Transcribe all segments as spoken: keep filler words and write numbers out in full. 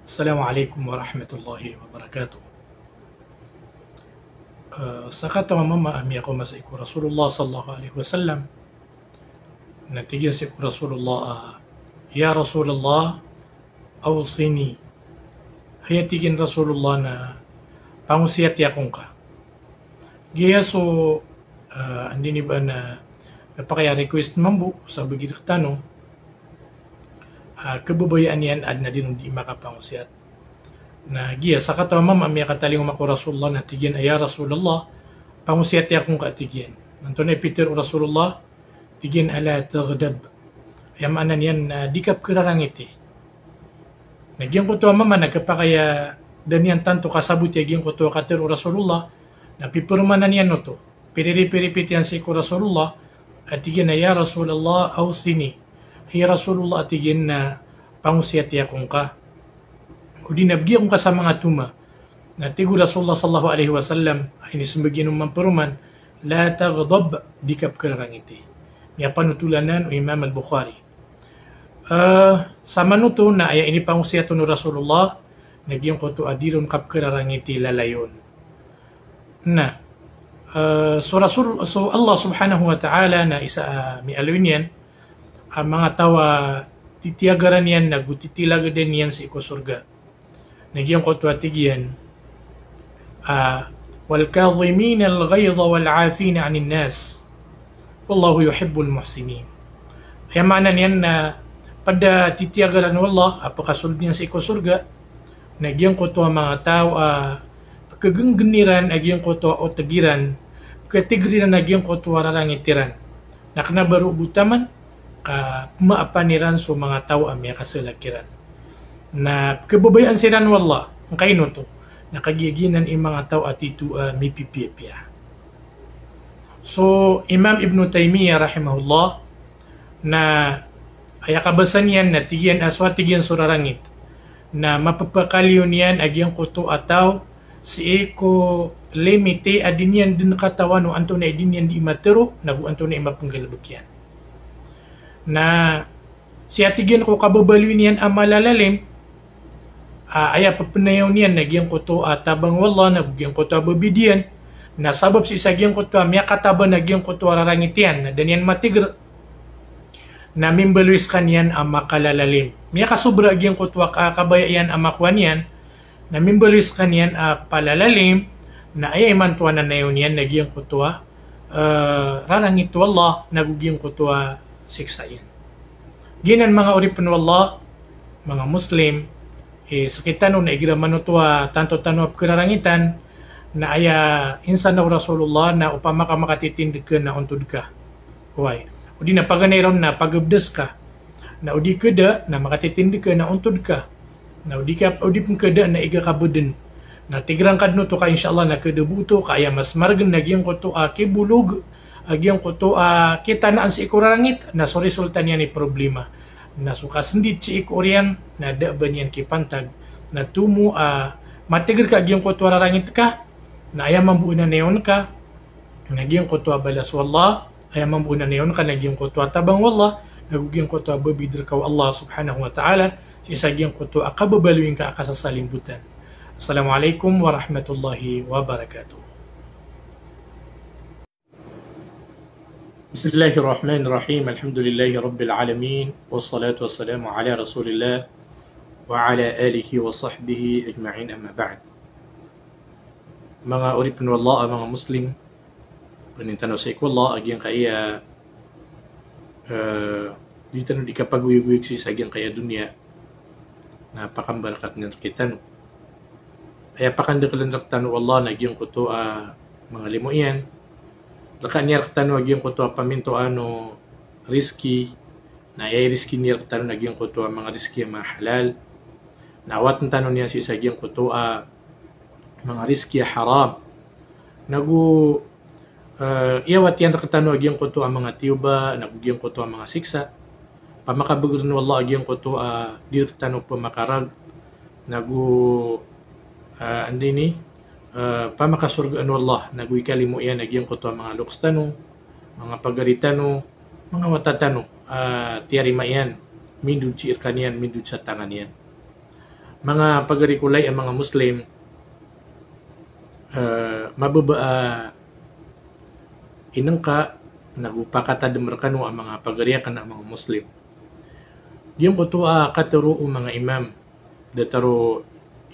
Assalamu alaikum warahmatullahi wabarakatuh. Eh, sakataw a mama a miyakaoma sii ko Rasulullah sallallahu alaihi wasallam, na tig iyan sii ko Rasulullah, ah, "Ya Rasulullah, awsini." Hay, tig iyan, Rasulullah, na pangosiyati ako ngka. Giya so, ah, anda ini ba na, na pakaya request mambo sa bagi rektano, ah, kababayaan iyan a adn a di ron di makapangosiyat. Na giya sakataw a mama a miyakatalingoma ko Rasulullah na tig iyan a, "Ya Rasulullah, pangosiyati ako ngka," tig iyan. Na antonaa i pitharo o Rasulullah? Tig iyan a, "La taghdab." Aya maana niyan na di ka pkhararangiti. Na giyangkoto a mama na kapakay a da niyan tanto kasaboti a giyangkoto a katharo o Rasulullah, na piperomanan iyan oto. Piriripirit iyan sii ko Rasulullah, a tig iyan a, "Ya Rasulullah, awsini." Hay Rasulullah, a tig iyan, na pangosiyati ako ngka. Odi na bgi ako ngka sa manga toma. Na tig o Rasulullah sallallahu alaihi wasallam, a inismbag iyan o mamperoman, "La taghdab," di ka pkhararangiti. Miyapanothol anan o Imam Al-Bukhari. Eh, sa manoto na aya inipangosiyat on o Rasulullah, na giyangkoto a di ron kapkhararangiti lalayon. Na, eh, so Rasul, so Allah subhanahu wa ta'ala na isa a miyaaloy niyan a manga taw a titiyagaran iyan nago titilagadan iyan sii ko sorga. Na giyangkoto a tig iyan, ah, "Wal kadhiminal ghaidha wal 'afina 'anin nas, wallahu yuhibbul muhsinin." Aya maana niyan na pd a titiyagaran o Allah a pkasold iyan sii ko sorga, na giyangkoto a manga taw a pkhagnggn iran a giyangkoto a otg iran, pkhatigr iran a giyangkoto a rarangit iran. Na kna ba roo bo taman ka pmaapan iran so manga taw a miyakasala kiran. Na pkhababayaan siran o Allah, angkaino oto? Na kagiya giyanan i manga taw a tito a mipipiyapiya. So Imam Ibn Taymiyyah rahimahullah, na aya kabasa niyan na tig iyan a so a tig iyan so rarangit na mapapakaliyo niyan a giyangkoto a taw sii ko limiti a di niyan dn katawan o antonaa i di niyan di matharo nago antonaa i mapnggalbk iyan. Na sii a tig iyan ko kababaloy niyan a malalalim, ah, aya ppnayaw niyan na giyangkoto a tabang o Allah nago giyangkoto a babid iyan, na sabap sii sa giyangkoto a miyakataba na giyangkoto a rarangit iyan na da niyan matigr, na mimbaloy skaniyan a makalalalim. Miyakasobra a giyangkoto a ka-, kabaya iyan a makowa niyan, na mimbaloy skaniyan a palalalim, na aya imanto a nanayaw niyan na giyangkoto a, eh, rarangit o Allah nago giyangkoto a siksa iyan. Giyanan manga oripn o Allah, manga Muslim, eh, sktano na igira manoto a tanto tano a pkhararangitan, na aya insan o Rasulullah na opama ka makatitindg ka na ontod ka. Oway. Odi na paganay ron na pagabdas ka. Na odi kada na makatitindg ka na ontod ka. Na odi ka, odi pn kada na iga ka bdn. Na tig iran ka dn oto ka insha Allah na kada bo oto ka aya mas margn na giyangkoto a kibolog, a giyangkoto a kitanaan sii ko rarangit, na so resulta niyan i problema. Na so kasndit sii ko oriyan, na da a ba niyan kipantag. Na tomo a matigr ka a giyangkoto a rarangit ka, na aya mambo a nanayawn ka, na giyangkoto a balas o Allah, aya mambo a nanayawn ka na giyangkoto a tabang o Allah, nago giyangkoto a babid rka o Allah subhanahu wa ta'ala, sii sa giyangkoto a kababaloy ngka a kasasalimbotan. Assalamu alaikum warahmatullahi wabarakatuh. Bismillahir Rahmanir Rahim. Alhamdulillahi Rabbil Alamin. Wassalatu wassalamu ala Rasulillah wa ala alihi wa sahbihi ajma'in, amma ba'd. Manga oripn o Allah, manga Muslim, pangnin tano sii ko Allah a giyangkaya, eh, di tano di kapagoyagoyag sii sa giyangkaya doniya, na pakambarakat niyan rktano. Aya pakandaklan rktano o Allah na giyangkoto a manga limo iyan. Rka niyan rktano a giyangkoto a pamintoan o rizki, na aya rizki niyan rktano na giyangkoto a manga rizki a manga halal. Na awatn tano niyan sii sa giyangkoto a manga rizki a haram. Nago, eh, iyawat iyan rktano a giyangkoto a manga tiyoba, nago giyangkoto a manga siksa. Pamakabagrn o Allah a giyangkoto a di rktano pamakarag. Nago, eh, anda ini, eh, pamakasorgaan o Allah, nago ikalimo iyan a giyangkoto a manga loks tano, manga pagari tano, manga wata tano, eh, tiyarima iyan, mindod sii rkaniyan, mindod sa tangan iyan. Manga pagari ko lay a manga Muslim, eh, mababa a inengka, nago pakatadem rekano a manga pagari aken a manga Muslim. Giyangkoto a katero o manga imam, datar o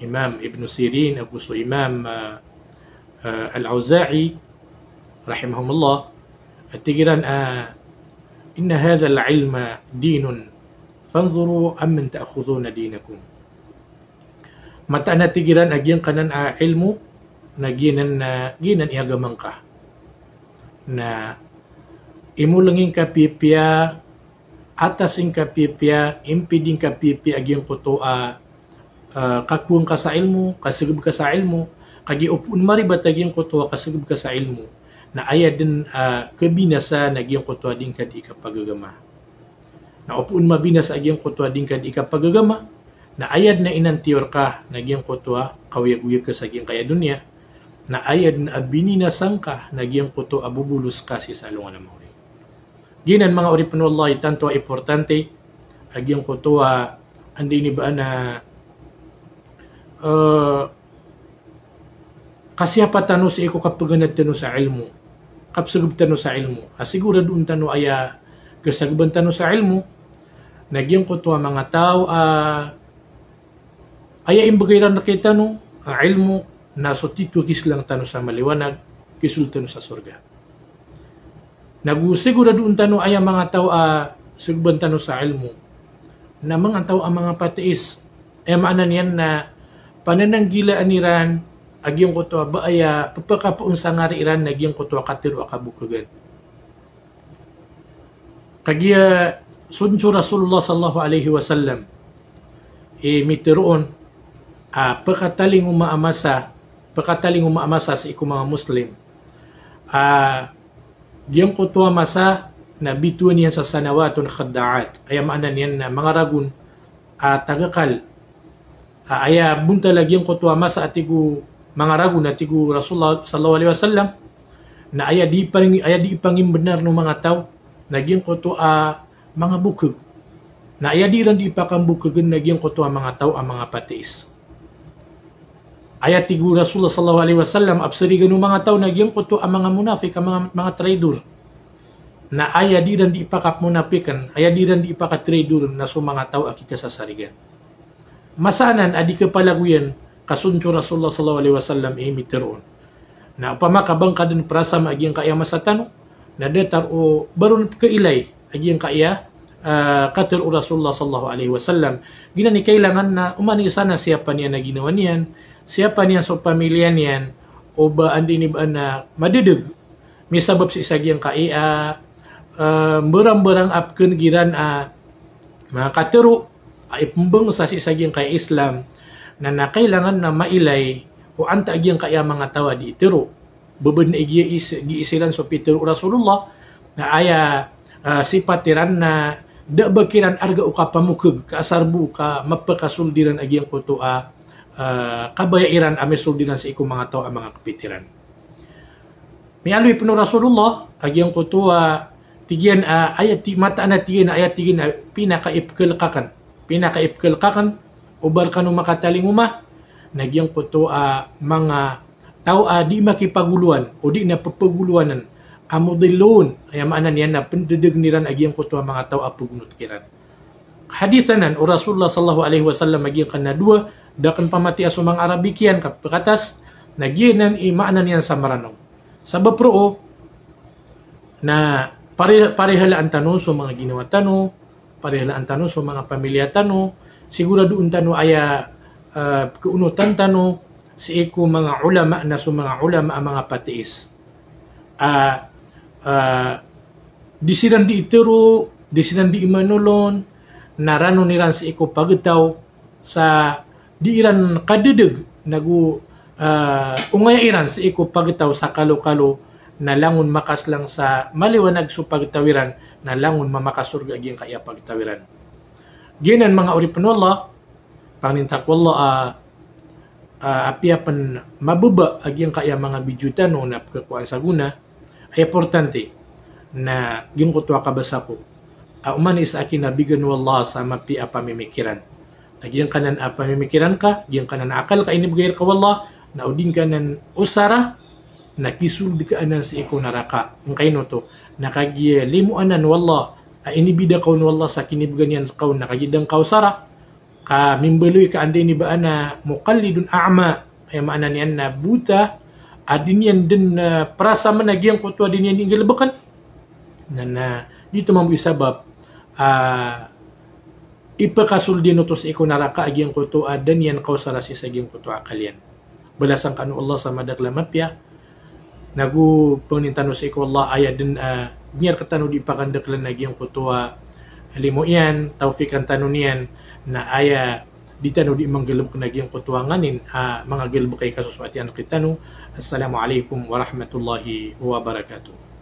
Imam Ibn Sirin ago so Imam, eh, eh, Al-Awza'i, rahimahumullah, a tig iran a, "Inna hadhal ilma dinun, fanzuru amman ta'khudhuna dinakum." Mataan a tig iran a giyangkanan a ilmo, na giyanan, na giyanan i agama ngka. Na imoleng ingka pipiya, atas ingka pipiya, impid ingka pipiya a giyangkoto a, eh, kakowa ngka sa ilmo, kasegeb ka sa ilmo, kagiya opama maribat a giyangkoto a kasegeb ka sa ilmo, na aya den a, eh, kabinasa na giyangkoto a di ngka di kapagagama. Na opama mabinasa a giyangkoto a di ngka di kapagagama, na aya den a inantiyor ka na giyangkoto a kaoyagoyag ka sa giyangkaya doniya, na aya den a bininasa ngka na giyangkoto a bobolos ka sii sa alongan a maori. Giyanan manga oripen o Allah i tanto a importante a giyangkoto a, anda ini ba na, eh, kasiyapa tano sii ko kapeganad tano sa ilmo, kapesegeb tano sa ilmo. A siguradoon tano aya kasegeban tano sa ilmo, na giyangkoto a manga taw a aya imbegay iran rektano a ilmo, na so tito a kislang tano sa maliwanag, kisold tano sa sorga. Nago siguradoon tano aya manga taw a segeban tano sa ilmo na manga taw a manga patiis. Aya maana niyan na panananggilaan iran a giyangkoto a ba aya pepakapoon sa ngari iran na giyangkoto a katero a kabokegan. Kagiya so den so Rasulullah sallallahu alaihi wasallam i mitero on a pekatalingoma a masa, pekatalingoma a masa sii ko manga Muslim. A giyangkoto a masa na bitowan iyan sa sanawatun khadda'at. Aya maana niyan na manga ragon a tagakal. A, aya bontal a giyangkoto a masa a tig o manga ragon a tig o Rasulullah sallallahu alaihi wasallam, na aya di pang-, aya di pangimbenar o manga taw na giyangkoto a manga bokeg. Na aya di iran di pakambokegen na giyangkoto a manga taw a manga patiis. Aya tig o Rasulullah sallallahu alaihi wasallam a pesarigan o manga taw na giyangkoto a manga munafik, a manga, manga traidor. Na aya di iran di pakamunafiken, aya di iran di pakatraidor na so manga taw a kikasasarigan. Masa anan a di kepalagoyan ka so den so Rasulullah sallallahu alaihi wasallam i mitero on. Na opama ka ba ngka den perasam a giyangkaya masa tano, na datar o baron kailay a giyangkaya, ah, katero o Rasulullah sallallahu alaihi wasallam. Giyanan i kailangan na oman i isa na siyapa niyan a ginawa niyan, siyapa niyan so pamiliya niyan, o ba anda ini ba na madedeg. Misabap sii sa giyangkaya, ah, mberang-berang a pekeneg iran a manga katero a ipembangsa sii sa giyangkaya Islam, na, na kailangan na mailay o antaa giyangkaya manga taw a di itero. Bebed na igiya is-, giisiran so pitero o Rasulullah, na aya, ah, sipat iran na da ba kiran arga o kapamokeg, ka asar bo ka mapakasold iran a giyangkoto a, ah, kabaya iran a misold iran sii ko manga taw a manga kepit iran. Miyaaloy pen o Rasulullah a giyangkoto a tig iyan a, aya ti-, mataan a tig iyan a, aya tig iyan a pinakaipekelek aken, pinakaipekelek aken o ba rekano makatalingoma, na giyangkoto a manga taw a di makipagolowan o di na pepagolowanen a mudillun, aya maana niyan na pendedegen iran a giyangkoto a manga taw a pegonot kiran. Hadith anan o Rasulullah sallallahu alaihi wasallam a giyangkanan a dowa, da ken pamatiya so manga Arabic iyan ka pekatas, na giyanan i maana niyan sa Mranaw. Sabap roo na pari-, parihalaan tano so manga ginawa tano, parihalaan tano so manga pamiliya tano, siguradoon tano aya, eh, keonotan tano sii ko manga ulama na so manga ulama a manga patiis. Ah, ah, di siran di itero, di siran di imanolon, na ranon iran sii ko pagtaw sa di iran kadedeg, nago, ah, ongaya iran sii ko pagtaw sa kalokalo, na langon makaslang sa maliwanag so pagtaw iran, na langon mamakasorga a giyangkaya pagtaw iran. Giyanan manga oripen o Allah, pangninta ko Allah a, a, apiya pen mababa a giyangkaya manga video tano na pekakowaan sa gona, aya importante na giyangkoto a kabasa ko a oman i isa a kinabigan o Allah sa mapiya a pamimikiran. Na giyangkanan a pamimikiran ka, giyangkanan a akal ka inibgay rka o Allah, na o di ngka nan osara, na kisold ka anan sii ko naraka. Ngkaino oto, na kagiya limo anan o Allah a inibida ka on o Allah sa kinibgan iyan rka on, na kagiya da ngka osara, ka mimbaloy ka anda ini ba anan muqallidun a'ma, aya maana niyan na bota, a di niyan dn, ah, prasama na giyangkoto a di niyan dii nggalbkn. Na, na, giyoto mambo i sabap, ah, ipakasold iyan oto sii ko naraka a giyangkoto a da niyan kaosara sii sa giyangkoto a akal iyan. Balasan kano o Allah sa madakl a mapiya. Nago pangnin tano sii ko Allah, aya dn, ah, di niyan rktano dii pakandaklan a giyangkoto a limo iyan, tawfiqan tano niyan, na aya di tano dii manggalbk a giyangkoto a nganin, ah, manga galbk a ikasosoat iyan rktano. Assalamu alaikum warahmatullahi wabarakatuh.